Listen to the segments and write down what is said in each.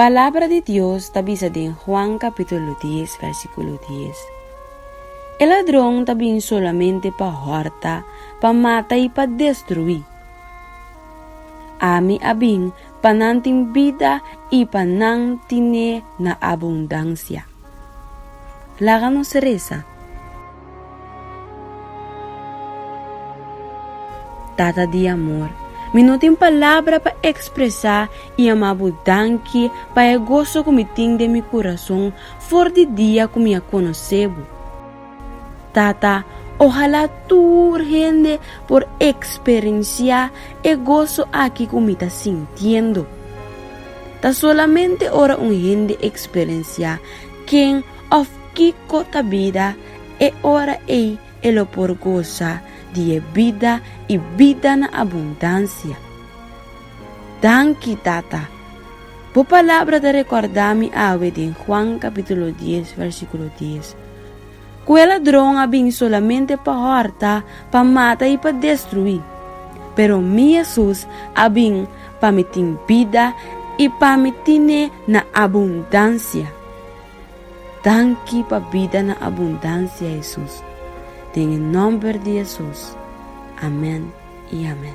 Palabra di Dios ta bisa den Juan kapítulo dies vèrsikulo dies, E ladron ta bin solamente pa hòrta, pa mata i pa destruí. Ami a bin pa nan tin bida i pa nan tin'é na abundansia. Laga nos resa. Tata di amor, mi no tin palabra pa ekspresá i yama bo danki pa e goso ku mi tin den mi kurason for di dia ku mi a konosé bo. Tata, ohalá tur hende por eksperensiá e goso aki ku mi ta sintiendo. Ta solamente ora un hende eksperensiá ken òf kiko ta bida, e ora ei e lo por gosa di e bida i bida na abundansia. Danki, Tata. Bo palabra ta rekordá mi awe den Juan kapítulo dies vèrsikulo dies, ku e ladron a bin solamente pa hòrta, pa mata i pa destruí. Pero mi Hesus a bin pa mi tin bida i pa mi tin'é na abundansia. Danki pa bida na abundansia Hesus. Den e nomber di Hesus. Amen y amen.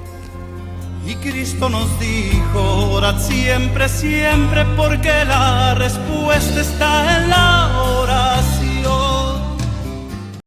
Y Cristo nos dijo, orad siempre, siempre, porque la respuesta está en la oración.